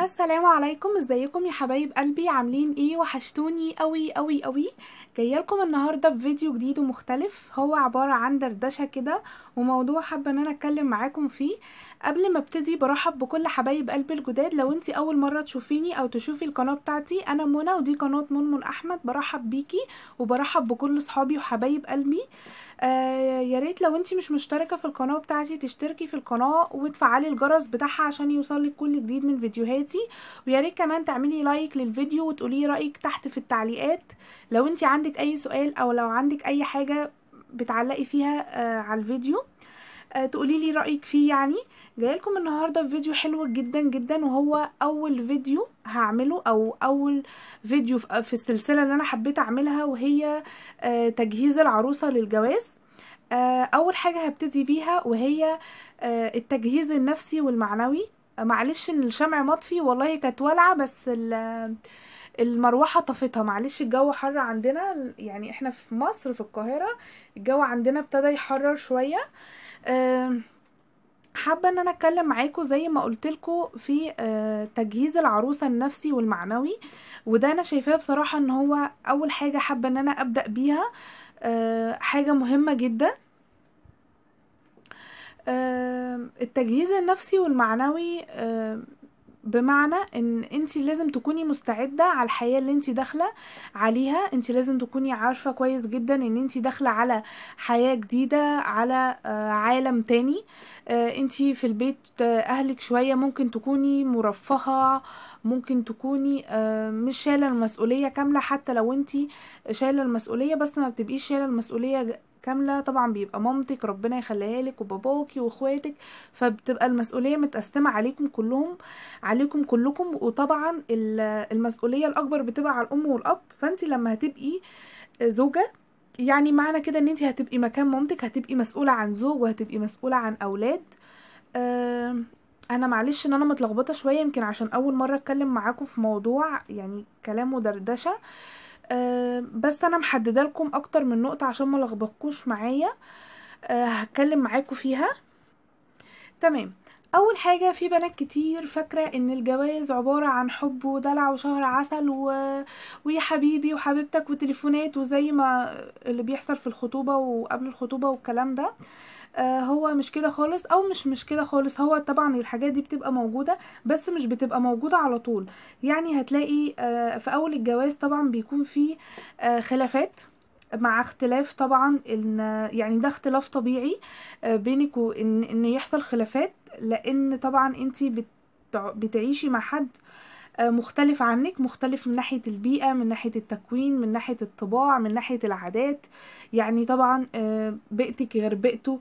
السلام عليكم، ازيكم يا حبايب قلبي؟ عاملين ايه؟ وحشتوني قوي قوي قوي. جاية لكم النهارده بفيديو جديد ومختلف، هو عبارة عن دردشة كده وموضوع حابة ان انا اتكلم معاكم فيه. قبل ما ابتدي برحب بكل حبايب قلبي الجداد. لو انتي اول مرة تشوفيني او تشوفي القناة بتاعتي، انا منى ودي قناة منمن احمد. برحب بيكي وبرحب بكل صحابي وحبايب قلبي. يا ريت لو انتي مش مشتركة في القناة بتاعتي تشتركي في القناة وتفعلي الجرس بتاعها عشان يوصلك كل جديد من فيديوهاتي، ويا ريت كمان تعملي like للفيديو وتقولي رايك تحت في التعليقات لو انتي عندك اي سؤال او لو عندك اي حاجة بتعلقي فيها على الفيديو، تقولي لي رايك فيه. يعني جاية لكم النهارده في فيديو حلو جدا جدا، وهو اول فيديو هعمله او اول فيديو في السلسلة اللي انا حبيت اعملها، وهي تجهيز العروسة للجواز. اول حاجة هبتدي بيها وهي التجهيز النفسي والمعنوي. معلش ان الشمع مطفي، والله كانت والعه بس المروحة طفتها، معلش الجو حر عندنا، يعني احنا في مصر في القاهرة الجو عندنا ابتدى يحرر شوية. حابة ان انا اتكلم معاكم زي ما قلتلكم في تجهيز العروسة النفسي والمعنوي، وده انا شايفاه بصراحة ان هو اول حاجة حابة ان انا ابدا بيها، حاجة مهمة جدا. التجهيز النفسي والمعنوي بمعنى ان انتي لازم تكوني مستعدة على الحياة اللي انتي داخلة عليها. انتي لازم تكوني عارفة كويس جدا ان انتي داخلة على حياة جديدة، على عالم تاني. انتي في البيت اهلك شوية ممكن تكوني مرفهة، ممكن تكوني مش شايلة المسؤولية كاملة، حتى لو انتي شايلة المسؤولية بس ما بتبقيش شايلة المسؤولية كاملة. طبعا بيبقى مامتك ربنا يخليها لك وباباكي واخواتك، فبتبقى المسؤولية متقسمه عليكم كلهم، عليكم كلكم. وطبعا المسؤولية الاكبر بتبقى على الام والاب. فانت لما هتبقي زوجه، يعني معنى كده ان انت هتبقي مكان مامتك، هتبقي مسؤولة عن زوج وهتبقي مسؤولة عن اولاد. انا معلش ان انا متلخبطه شوية، يمكن عشان اول مرة اتكلم معاكم في موضوع يعني كلام ودردشه، بس انا محددة لكم اكتر من نقطة عشان ما لخبطكوش معايا، هتكلم معاكم فيها. تمام. اول حاجة، في بنات كتير فاكره ان الجواز عبارة عن حب ودلع وشهر عسل ويا حبيبي وحبيبتك وتليفونات، وزي ما اللي بيحصل في الخطوبة وقبل الخطوبة والكلام ده. هو مش كده خالص، او مش كده خالص. هو طبعا الحاجات دي بتبقى موجودة بس مش بتبقى موجودة على طول. يعني هتلاقي في اول الجواز طبعا بيكون في خلافات، مع اختلاف طبعا، ان يعني ده اختلاف طبيعي بينك وان ان يحصل خلافات، لان طبعا انتي بتعيشي مع حد مختلف عنك، مختلف من ناحية البيئة، من ناحية التكوين، من ناحية الطباع، من ناحية العادات. يعني طبعا بيئتك غير بيئته،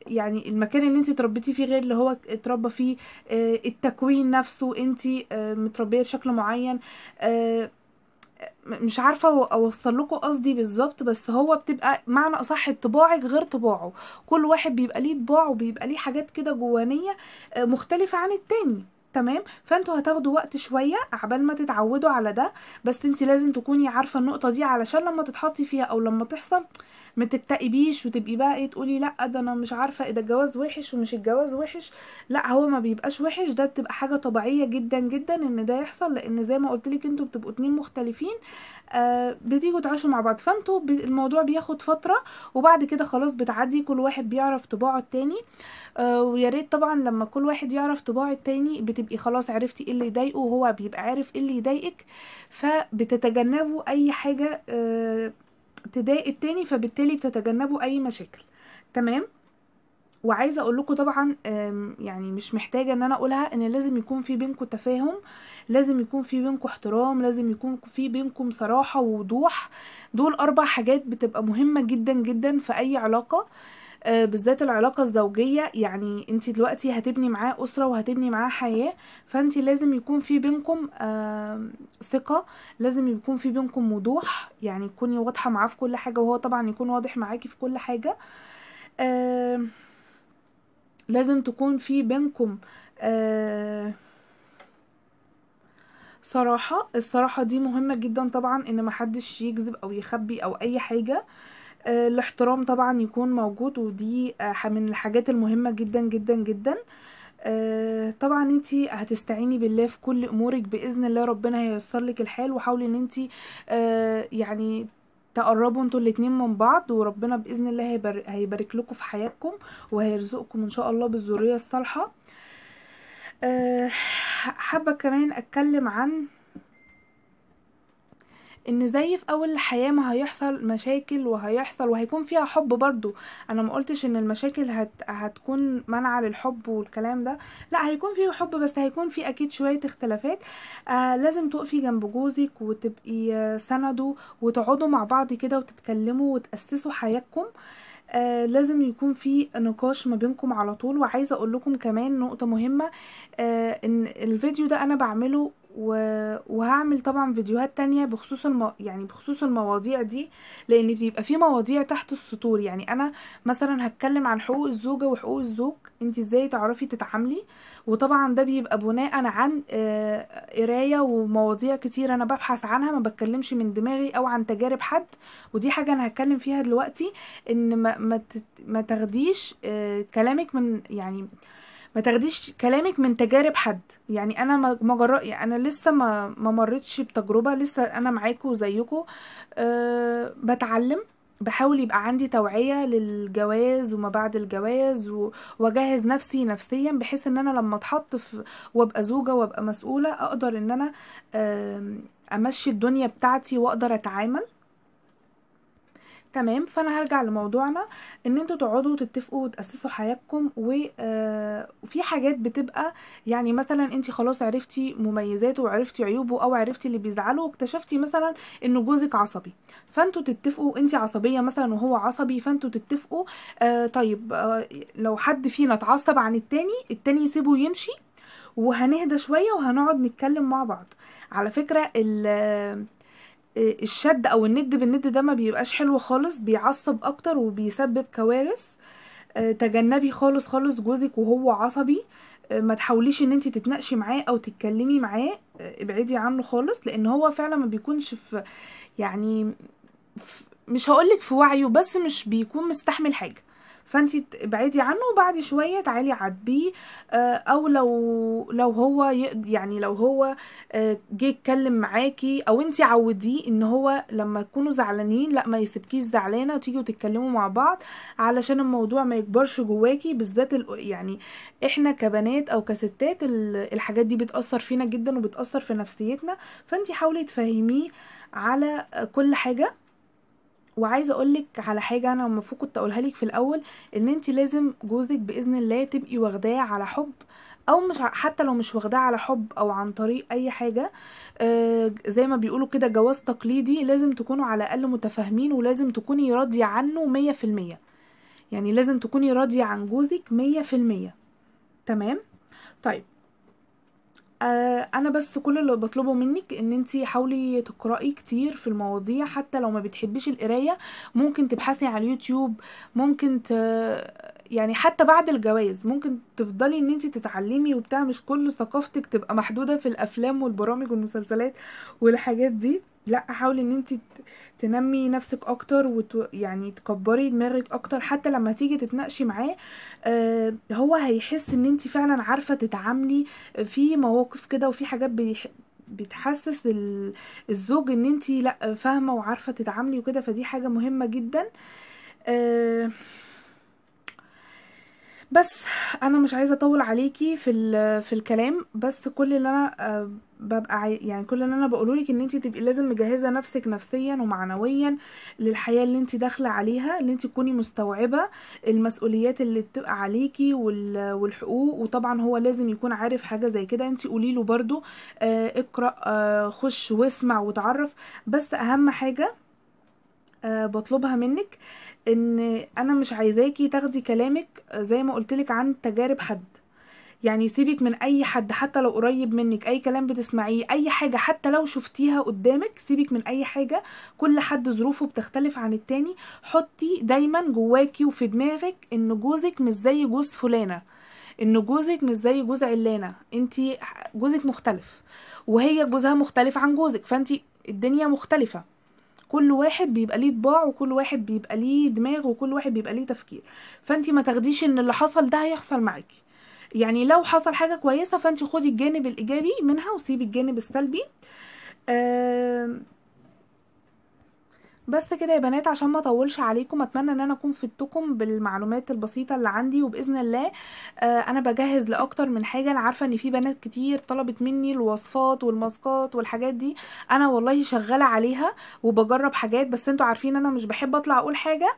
يعني المكان اللي انت تربيتي فيه غير اللي هو اتربى فيه، التكوين نفسه انت متربية بشكل معين. مش عارفة اوصل لكم قصدي بالظبط، بس هو بتبقى معنى اصح طباعك غير طباعه. كل واحد بيبقى ليه طباع وبيبقى ليه حاجات كده جوانية مختلفة عن التاني. تمام. فانتوا هتاخدوا وقت شوية عبال ما تتعودوا على ده، بس انت لازم تكوني عارفه النقطة دي علشان لما تتحطي فيها او لما تحصل ما تكتئبيش وتبقي بقى ايه تقولي لا ده انا مش عارفه ايه ده الجواز وحش ومش الجواز وحش. لا، هو ما بيبقاش وحش، ده بتبقى حاجة طبيعية جدا جدا ان ده يحصل، لان زي ما قلت لك انتوا بتبقوا اتنين مختلفين، بتيجوا تعيشوا مع بعض، فانتوا الموضوع بياخد فترة وبعد كده خلاص بتعدي، كل واحد بيعرف طباعه التاني. ويا ريت طبعا لما كل واحد يعرف طباع التاني بتبقي خلاص عرفتي ايه اللي يضايقه وهو بيبقى عارف ايه اللي يضايقك، فبتتجنبوا اي حاجة تضايق التاني، فبالتالي بتتجنبوا اي مشاكل. تمام. وعايزه اقول لكم طبعا يعني مش محتاجه ان انا اقولها، ان لازم يكون في بينكم تفاهم، لازم يكون في بينكم احترام، لازم يكون في بينكم صراحة ووضوح. دول 4 حاجات بتبقى مهمة جدا جدا في اي علاقة، بالذات العلاقة الزوجية. يعني انت دلوقتي هتبني معاه أسرة وهتبني معاه حياة، فانت لازم يكون في بينكم ثقة، لازم يكون في بينكم وضوح، يعني تكوني واضحة معاه في كل حاجة وهو طبعا يكون واضح معاكي في كل حاجة. لازم تكون في بينكم صراحة. الصراحة دي مهمة جدا طبعا، ان محدش يكذب او يخبي او اي حاجة. الاحترام طبعا يكون موجود، ودي من الحاجات المهمة جدا جدا جدا. طبعا انتي هتستعيني بالله في كل امورك باذن الله، ربنا هييسر لك الحال. وحاولي ان انتي يعني تقربوا انتوا الاتنين من بعض، وربنا باذن الله هيبارك لكم في حياتكم وهيرزقكم ان شاء الله بالذريه الصالحة. حابة كمان اتكلم عن ان زي في اول الحياة ما هيحصل مشاكل وهيحصل وهيكون فيها حب برضو. انا ما قلتش ان المشاكل هتكون منع للحب والكلام ده، لا هيكون فيه حب، بس هيكون فيه اكيد شوية اختلافات. لازم تقفي جنب جوزك وتبقي سنده، وتقعدوا مع بعض كده وتتكلموا وتأسسوا حياتكم. لازم يكون في نقاش ما بينكم على طول. وعايزة اقول لكم كمان نقطة مهمة، ان الفيديو ده انا بعمله وهعمل طبعا فيديوهات تانية بخصوص يعني بخصوص المواضيع دي، لان بيبقى في مواضيع تحت السطور. يعني انا مثلا هتكلم عن حقوق الزوجة وحقوق الزوج، انت ازاي تعرفي تتعاملي، وطبعا ده بيبقى بناء عن قراية ومواضيع كتير انا ببحث عنها، ما بتكلمش من دماغي او عن تجارب حد. ودي حاجة انا هتكلم فيها دلوقتي، ان ما تاخديش كلامك من يعني ما تاخديش كلامك من تجارب حد. يعني انا ما يعني انا لسه ما مريتش بتجربه، لسه انا معاكم زيكم، بتعلم، بحاول يبقى عندي توعيه للجواز وما بعد الجواز، واجهز نفسي نفسيا بحيث ان انا لما اتحط في وابقى زوجه وابقى مسؤولة اقدر ان انا امشي الدنيا بتاعتي واقدر اتعامل. تمام. فانا هرجع لموضوعنا، ان انتوا تقعدوا وتتفقوا وتاسسوا حياتكم. وفي حاجات بتبقى يعني مثلا انت خلاص عرفتي مميزاته وعرفتي عيوبه او عرفتي اللي بيزعله، واكتشفتي مثلا ان جوزك عصبي، فانتوا تتفقوا، انت عصبية مثلا وهو عصبي، فانتوا تتفقوا طيب لو حد فينا اتعصب عن التاني يسيبه يمشي، وهنهدى شوية وهنقعد نتكلم مع بعض. على فكرة الشد او الند بالند ده ما بيبقاش حلو خالص، بيعصب اكتر وبيسبب كوارث. تجنبي خالص خالص جوزك وهو عصبي، ما تحاوليش ان انت تتناقشي معاه او تتكلمي معاه، ابعدي عنه خالص، لان هو فعلا ما بيكونش في يعني مش هقولك في وعيه، بس مش بيكون مستحمل حاجة، فانت ابعدي عنه وبعد شوية تعالي عاتبيه. او لو هو يعني لو هو جه يتكلم معاكي، او انت عوديه ان هو لما تكونوا زعلانين لا ما يسيبكيش زعلانة، تيجوا تتكلموا مع بعض علشان الموضوع ما يكبرش جواكي. بالذات يعني احنا كبنات او كستات الحاجات دي بتاثر فينا جدا وبتاثر في نفسيتنا، فانت حاولي تفهميه على كل حاجة. وعايزه اقولك على حاجة انا المفروض كنت اقولها لك في الاول، ان انت لازم جوزك باذن الله تبقي واخداه على حب، او مش حتى لو مش واخداه على حب او عن طريق اي حاجة، زي ما بيقولوا كده جواز تقليدي، لازم تكونوا على الاقل متفاهمين، ولازم تكوني راضية عنه 100%. يعني لازم تكوني راضية عن جوزك 100%. تمام. طيب انا بس كل اللي بطلبه منك ان انتي حاولي تقرأي كتير في المواضيع، حتى لو ما بتحبيش القراية ممكن تبحثي على اليوتيوب، ممكن يعني حتى بعد الجواز ممكن تفضلي ان انتي تتعلمي وبتاع، مش كل ثقافتك تبقى محدودة في الافلام والبرامج والمسلسلات والحاجات دي. لا، حاولي ان انتي تنمي نفسك اكتر يعني تكبري دماغك اكتر، حتى لما تيجي تتناقشي معاه هو هيحس ان انتي فعلا عارفة تتعاملي في مواقف كده، وفي حاجات بتحسس الزوج ان انتي لا فاهمة وعارفة تتعاملي وكده، فدي حاجة مهمة جدا. بس انا مش عايزه اطول عليكي في الكلام، بس كل اللي انا ببقى يعني كل اللي انا بقوله لك ان انت تبقي لازم مجهزة نفسك نفسيا ومعنويا للحياة اللي انت داخله عليها، ان انت تكوني مستوعبة المسؤوليات اللي بتبقى عليكي والحقوق. وطبعا هو لازم يكون عارف حاجة زي كده، انت قولي له برده اقرا، خش واسمع وتعرف. بس اهم حاجة بطلبها منك ان انا مش عايزاكي تاخدي كلامك زي ما قلتلك عن تجارب حد، يعني سيبك من اي حد حتى لو قريب منك، اي كلام بتسمعيه، اي حاجة حتى لو شفتيها قدامك، سيبك من اي حاجة، كل حد ظروفه بتختلف عن التاني. حطي دايما جواكي وفي دماغك ان جوزك مش زي جوز فلانة، ان جوزك مش زي جوز علانة، انتي جوزك مختلف وهي جوزها مختلف عن جوزك، فانتي الدنيا مختلفة، كل واحد بيبقى ليه طباع، وكل واحد بيبقى ليه دماغ، وكل واحد بيبقى ليه تفكير. فانتي ما تاخديش ان اللي حصل ده هيحصل معاكي، يعني لو حصل حاجة كويسة فانت خدي الجانب الايجابي منها وسيبي الجانب السلبي. بس كده يا بنات، عشان ما اطولش عليكم، اتمنى ان انا اكون فدتكم بالمعلومات البسيطة اللي عندي، وباذن الله انا بجهز لاكتر من حاجة. انا عارفه ان في بنات كتير طلبت مني الوصفات والماسكات والحاجات دي، انا والله شغالة عليها وبجرب حاجات، بس انتوا عارفين انا مش بحب اطلع اقول حاجة.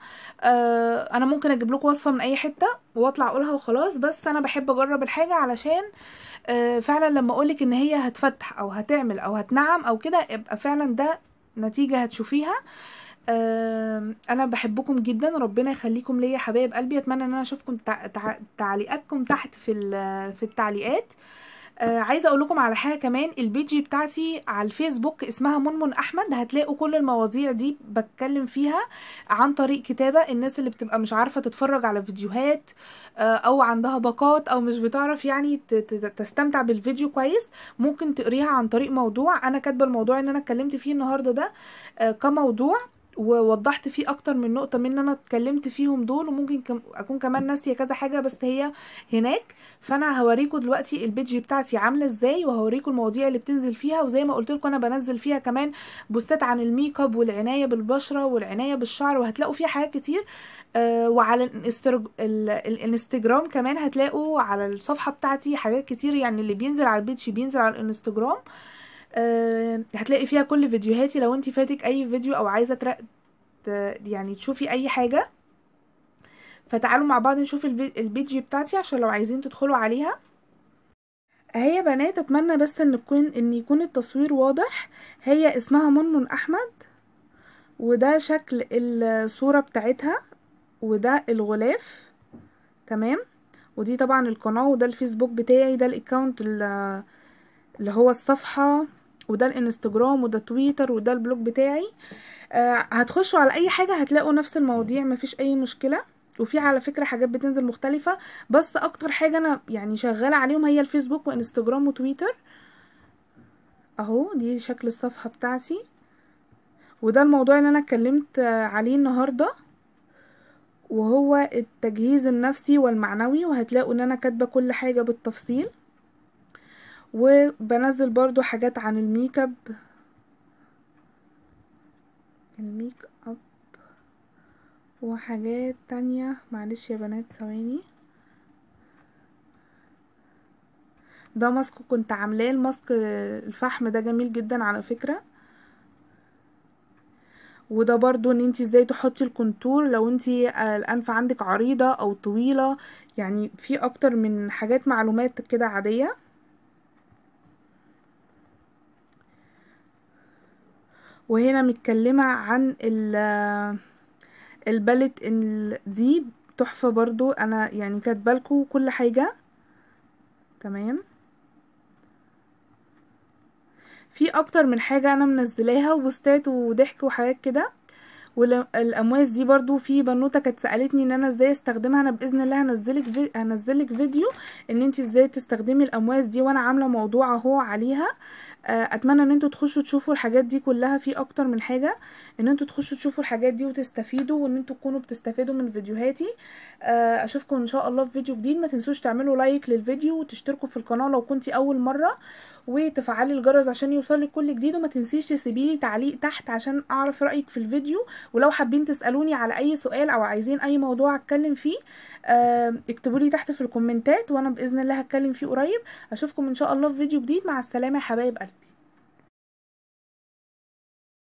انا ممكن اجيب لكم وصفه من اي حتة واطلع اقولها وخلاص، بس انا بحب اجرب الحاجة علشان فعلا لما اقولك ان هي هتفتح او هتعمل او هتنعم او كده، يبقى فعلا ده نتيجة هتشوفيها. انا بحبكم جدا، ربنا يخليكم ليا حبايب قلبي. اتمنى ان انا اشوفكم تعليقاتكم تحت في التعليقات. عايزه اقول لكم على حاجة كمان، ال page بتاعتي على الفيسبوك اسمها منمن احمد، هتلاقوا كل المواضيع دي بتكلم فيها عن طريق كتابه. الناس اللي بتبقى مش عارفه تتفرج على فيديوهات او عندها باقات او مش بتعرف يعني تستمتع بالفيديو كويس، ممكن تقريها عن طريق موضوع انا كاتبه. الموضوع اللي انا اتكلمت فيه النهارده ده كموضوع، ووضحت فيه اكتر من نقطة من اللي انا اتكلمت فيهم دول، وممكن اكون كمان ناسيه كذا حاجة بس هي هناك. فانا هوريكم دلوقتي ال page بتاعتي عامله ازاي، وهوريكم المواضيع اللي بتنزل فيها، وزي ما قلت لكم انا بنزل فيها كمان بوستات عن الميك اب والعناية بالبشره والعناية بالشعر، وهتلاقوا فيها حاجات كتير. وعلى الانستجرام كمان هتلاقوا على الصفحة بتاعتي حاجات كتير، يعني اللي بينزل على ال page بينزل على الانستجرام. هتلاقي فيها كل فيديوهاتي. لو انت فاتك اي فيديو او عايزه يعني تشوفي اي حاجة، فتعالوا مع بعض نشوف ال page بتاعتي عشان لو عايزين تدخلوا عليها. اهي يا بنات، اتمنى بس ان يكون التصوير واضح. هي اسمها منمن احمد، وده شكل الصورة بتاعتها، وده الغلاف، تمام. ودي طبعا القناة، وده الفيسبوك بتاعي، ده ال account اللي هو الصفحة، وده الانستجرام، وده تويتر، وده ال blog بتاعي. هتخشوا على اي حاجة هتلاقوا نفس المواضيع، مفيش اي مشكلة. وفي على فكرة حاجات بتنزل مختلفة، بس اكتر حاجة انا يعني شغالة عليهم هي الفيسبوك وانستجرام وتويتر. اهو دي شكل الصفحة بتاعتي، وده الموضوع اللي انا اتكلمت عليه النهاردة، وهو التجهيز النفسي والمعنوي. وهتلاقوا ان انا كاتبة كل حاجة بالتفصيل، وبنزل برضو حاجات عن الميك اب، الميك اب وحاجات تانية. معلش يا بنات ثواني، ده ماسك كنت عاملاه، الماسك الفحم ده جميل جدا على فكرة. وده برضو ان انتي ازاي تحطي ال contour لو انتي الانف عندك عريضة او طويلة، يعني في اكتر من حاجات معلومات كده عادية. وهنا متكلمة عن ال palette دي تحفة برضو، انا يعني كاتبالكوا كل حاجة، تمام. في اكتر من حاجة انا منزلاها، وبوستات وضحك وحاجات كده. والامواس دي برضو في بنوتة كانت سألتني ان انا ازاي استخدمها، انا باذن الله هنزلك فيديو ان انت ازاي تستخدمي الامواس دي، وانا عاملة موضوع اهو عليها. اتمنى ان انتوا تخشوا تشوفوا الحاجات دي كلها، في اكتر من حاجة ان انتوا تخشوا تشوفوا الحاجات دي وتستفيدوا، وان انتوا تكونوا بتستفيدوا من فيديوهاتي. اشوفكم ان شاء الله في فيديو جديد. ما تنسوش تعملوا like للفيديو وتشتركوا في القناة لو كنتي اول مرة، وتفعلي الجرس عشان يوصلك كل جديد، وما تنسيش تسيبيلي تعليق تحت عشان اعرف رايك في الفيديو. ولو حابين تسالوني على اي سؤال او عايزين اي موضوع اتكلم فيه، اكتبوا لي تحت في الكومنتات، وانا باذن الله هتكلم فيه قريب. اشوفكم ان شاء الله في فيديو جديد. مع السلامة يا حبايب قلبي.